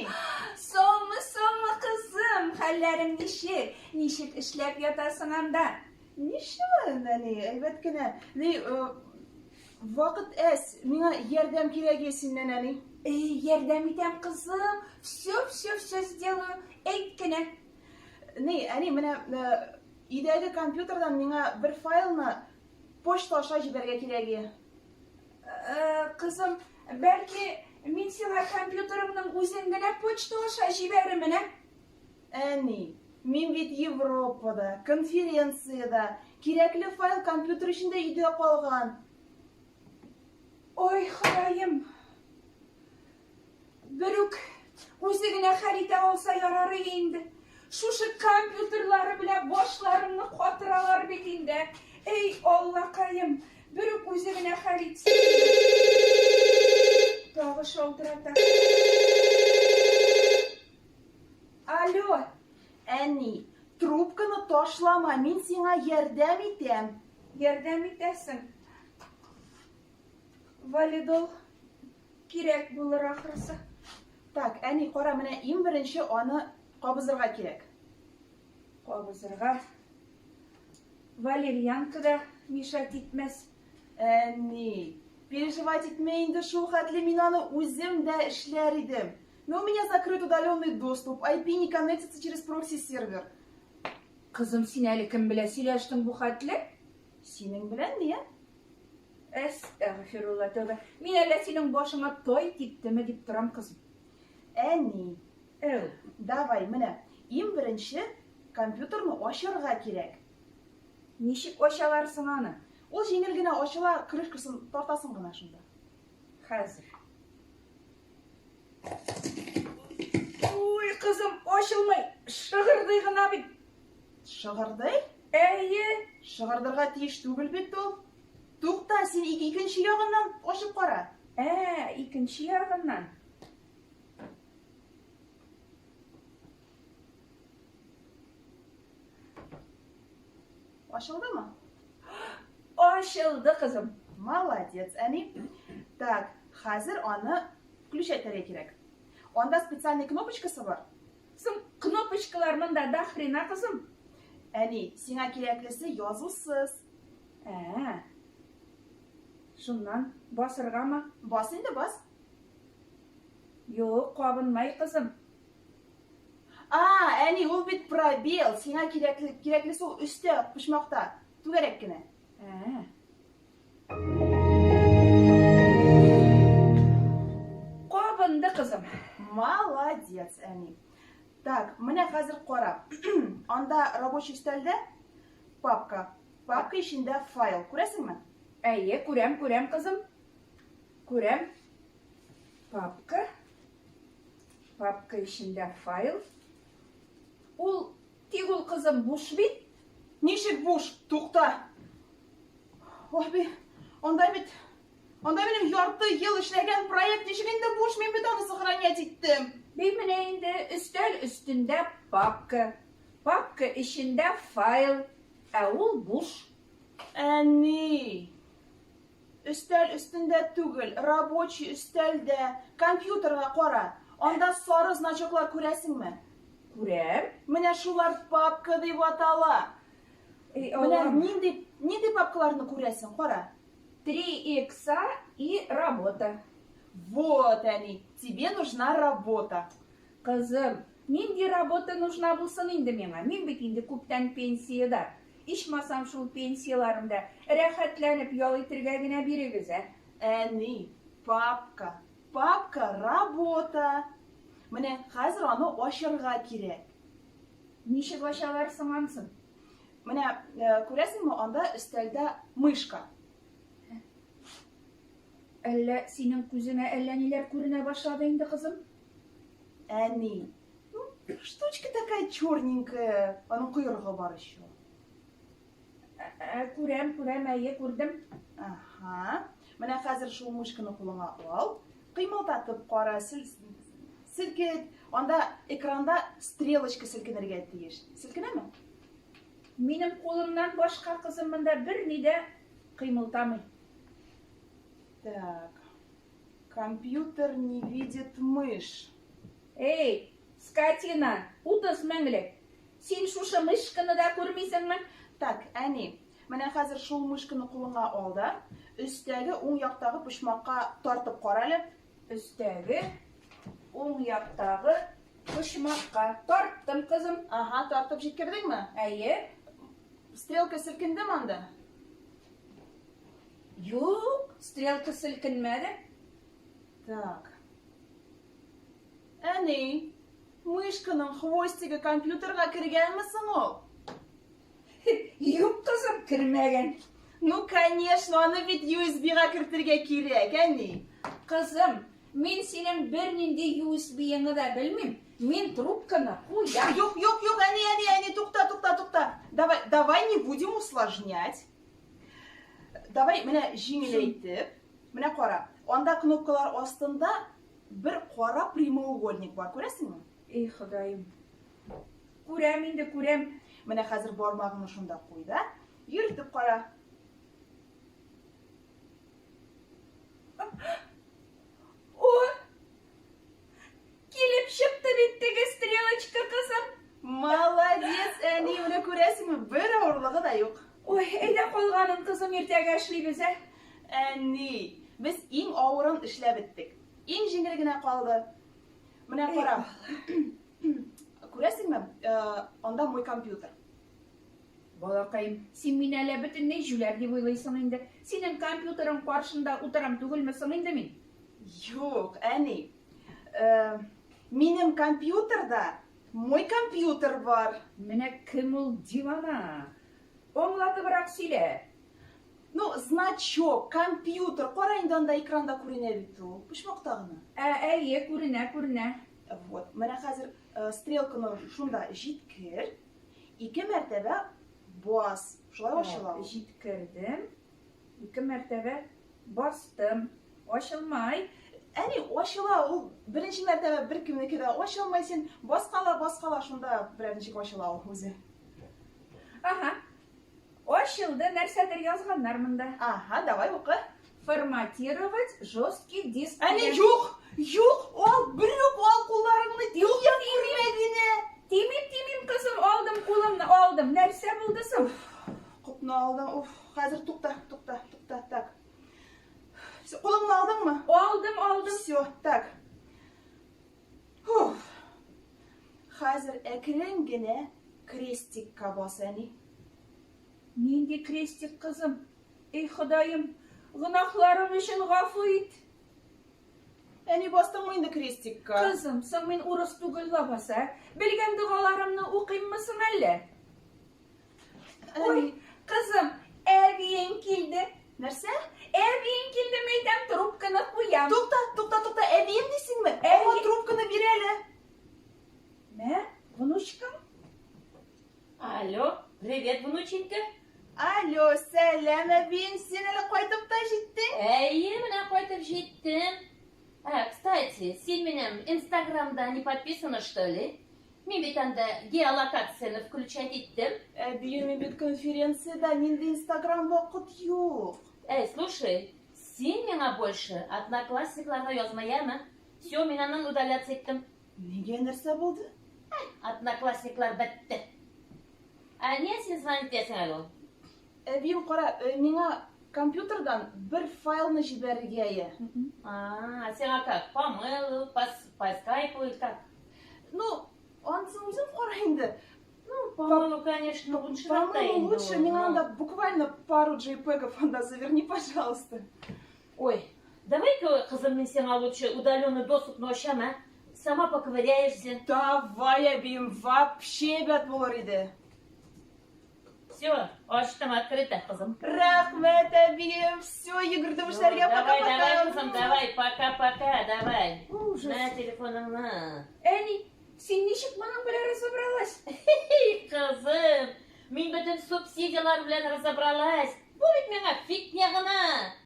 Әни! Саумы, саумы, кызым! Хәлләрең ничек? Ничек эшләп ятасың анда? Ничего, әни, әйбәт кенә. Ни, э, вакыт әз, миңа ярдәм кирәк иде синнән, әни. Эй, ярдәм итәм, кызым. Все, все, все сделаю. Әйт кенә. Ни, әни, менә э, өйдәге компьютердан миңа бер файлны почта аша җибәрергә кирәк иде. Э, кызым, бәлки мин сиңа компьютерымның үзен генә почта аша җибәрермен, ә? Әни, мин бит Европада, конференциядә. Кирәкле файл компьютер эчендә өйдә калган. Ой, Ходаем! Берүк үзе генә хәл итә алса ярар иде инде. Шушы компьютерлары белән башларымны катыралар бит инде. Эй, Аллакаем, берүк үзе генә хәл итсен. Тагы шалтырата. Алло, Әни, трубканы ташлама, мин сиңа ярдәм итәм. Ярдәм итәсең. Валидол кирәк булыр ахрысы. Так, әни, кара, менә иң беренче аны кабызырга кирәк. Кабызырга. Валерьянка да мешать итмәс. Әни, переживать итмә инде шул хәтле, мин аны үзем дә эшләр идем. Но у меня закрыт удаленный доступ, IP не коннектится через прокси-сервер. Кызым, син әле кем белән сөйләштең бу хәтле? Синең белән ни, ә? Әстәгъфирулла, тәүбә. Мин әллә синең башыңа тай типтеме дип торам, кызым. Әни. Әү. Давай, менә, иң беренче компьютерны ачарга кирәк. Ничек ачалар соң аны? Ул җиңел генә ачыла, крышкасын тартасың гына шунда. Хәзер. Ой, кызым, ачылмый. Шыгырдый гына бит. Шыгырдый? Әйе. Шыгырдырга тиеш түгел бит ул. Тукта, син икенче ягыннан ачып кара. Ә, икенче ягыннан. Ачылдымы? Ачылды, кызым. Молодец, әни. Так, хәзер аны включать итәргә кирәк. Анда специальный кнопочкасы бар. Соң кнопочкалар монда до хрена, кызым. Әни, сиңа кирәклесе язусыз. Ә. Шуннан басыргамы? Бас инде, бас. Юк, кабынмай, кызым. А, әни, ул бит пробел. Сиңа кирәкле, кирәклесе ул өстә, почмакта. Түгәрәк кенә. Ә. Кабынды, кызым. Молодец, әни. Так, менә хәзер кара. Анда рабочий өстәлдә папка. Папка эчендә файл. Күрәсеңме? Әйе, күрәм, күрәм, кызым. Күрәм. Папка. Папка эчендә файл. Ул, тик ул, кызым, буш бит. Ничек буш? Тукта. Ой, би, анда бит, анда минем ярты ел эшләгән проект ничек инде буш, мин бит аны сохранять иттем. Би менә инде өстәл өстендә папка, папка эчендә файл, ә ул буш. Әни, өстәл өстендә түгел, рабочий өстәлдә, компьютерга кара, анда сары значоклар күрәсеңме? Күрәм. Менә шулар папка дип атала. Эй, Менә Аллам. нинди, нинди папкаларны күрәсең, кара. Три икса и работа. Вот, әни, тебе нужна работа. Кызым, нинди работа нужна булсын инде миңа? Мин бит инде күптән пенсиядә. Ичмасам шул пенсияләремдә рәхәтләнеп ял итергә генә бирегез, ә? Әни, папка, папка работа. Менә хәзер аны ачырга кирәк. Ничек ачалар соң ансын? Менә күрәсеңме, анда өстәлдә мышка. Әллә синең күзеңә әллә ниләр күренә башлады инде, кызым? Әни, ну, штучка такая черненькая, аның койрыгы бар еще. Ә, күрәм, күрәм, әйе, күрдем. Ага. Менә хәзер шул мышканы кулыңа ал, кыймылдатып кара, селкет. Анда экранда стрелочка селкенергә тиеш. Селкенәме? Минем кулымнан башка, кызым, монда берни дә кыймылдамый. Так. Компьютер не видит мышь. Эй, скотина, 30 меңлек. Син шушы мышканы да күрмисеңме? Так, әни, менә хәзер шул мышканы кулыңа ал да, өстәге уң яктагы почмакка тартып кара әле. Өстәге уң яктагы почмакка тарттым, кызым. Ага, тартып җиткердеңме? Әйе. Стрелка селкендеме анда? Юк, стрелка селкенмәде. Так. Әни, мышканың хвостигы компьютерга кергәнме соң ул? Юк, кызым, кермәгән. Ну, конечно, аны бит USB-га кертергә кирәк, әни. Кызым, мин синең бернинди USB-еңне дә белмим. Мин трубканы куям. Юк, юк, юк, әни, әни, әни, тукта, тукта, тукта. Давай, давай не будем усложнять. Давай, менә җиңеләйтеп, менә кара. Анда кнопкалар астында бер кара прямоугольник бар, күрәсеңме? Эй, Ходаем. Күрәм инде, күрәм. Менә хәзер бармагыңны шунда куй да, йөртеп кара. О! Килеп чыкты бит теге стрелочка, кызым. Молодец, әни, менә күрәсеңме, бер авырлыгы да юк. Ой, әйдә калганын, кызым, иртәгә эшлибез, ә? Әни, без иң авырын эшләп беттек. Иң җиңеле генә калды. Менә кара. Күрәсеңме, анда мой компьютер. Балакаем, син мине әллә бөтенләй җүләр дип уйлыйсың инде. Синең компьютерың каршында утырам түгелме соң инде мин? Юк, әни. Минем компьютерда мой компьютер бар. Менә кем ул дивана? Аңлатыбрак сөйлә. Ну, значок, компьютер. Кара инде, анда экранда күренә бит ул. Почмакта гына. Ә, әйе, күренә, күренә. Вот, менә хәзер стрелканы шунда җиткер. Ике мәртәбә бас. Шулай ачыла ул. Җиткердем. Ике мәртәбә бастым. Ачылмай. Әни, ачыла ул. Беренче мәртәбә беркемнеке дә ачылмай, син баскала, баскала, шунда берәр ничек ачыла ул үзе. Ага. Ачылды, нәрсәдер язганнар монда. Ага, давай укы. Форматировать жесткий диск. Әни, юк, юк, ал, берүк ал кулларыңны, тия күрмә генә. Тимим, тимим, кызым, алдым кулымны, алдым. Нәрсә булды соң? Котны алдың, уф, хәзер тукта, тукта, тукта, так. Всё, кулыңны алдыңмы? Алдым, алдым. Всё, так. Фух. Хәзер әкрен генә крестикка бас, әни. Нинди крестик, кызым? Эй, Ходаем, гөнаһларым өчен гафу ит. Әни, бастыңмы инде крестикка? Кызым, соң мин урыс түгел лабаса. Белгән догаларымны укыйммы соң әллә? Ой, кызым, әбиең килде. Нәрсә? Әбиең килде, мәйтәм, трубканы куям. Тукта, тукта, тукта, әбием дисеңме? Әйе. Аңа трубканы бир әле. Мә, внучкам. Алло, привет, внученька. Алло, сәлам, әбием, син әле кайтып та җиттең? Әйе, менә кайтып җиттем. А, кстати, син минем Инстаграмда не подписана, что ли? Мин бит анда геолокацияне включать иттем. Әбием, мин бит конференциядә, миндә Инстаграм вакыт юк. Эй, слушай, син миңа больше одноклассникларга язма, яме? Все, мин аннан удаляться иттем. Нигә, нәрсә булды? Одноклассниклар бетте. А не син звонить итәсең әле ул? Әбием, кара, миңа компьютердан бер файлны җибәрергә я. А, сиңа как? По мейлу, по скайпу или как? Ну, анысын үзең кара инде. Ну, по мейлу, конечно, лучше. По-моему, лучше. Миңа анда буквально пару JPEG анда заверни, пожалуйста. Ой, давай-ка, кызым, мин сиңа лучше удаленный доступны ачам, а? Сама поковыряешься. Давай, әбием, вообще әйбәт булыр иде. Все, ачтым, открыто, кызым. Рәхмәт, әбием. Все, йөгердем эшләргә. Давай, Пока-пока. давай, кызым, давай, пока-пока, давай. Ужас. На телефоныңны. Әни, син ничек моның белән разобралась? Эй, кызым, мин бөтен субсидиялар белән разобралась. Бу бит миңа фигня гына.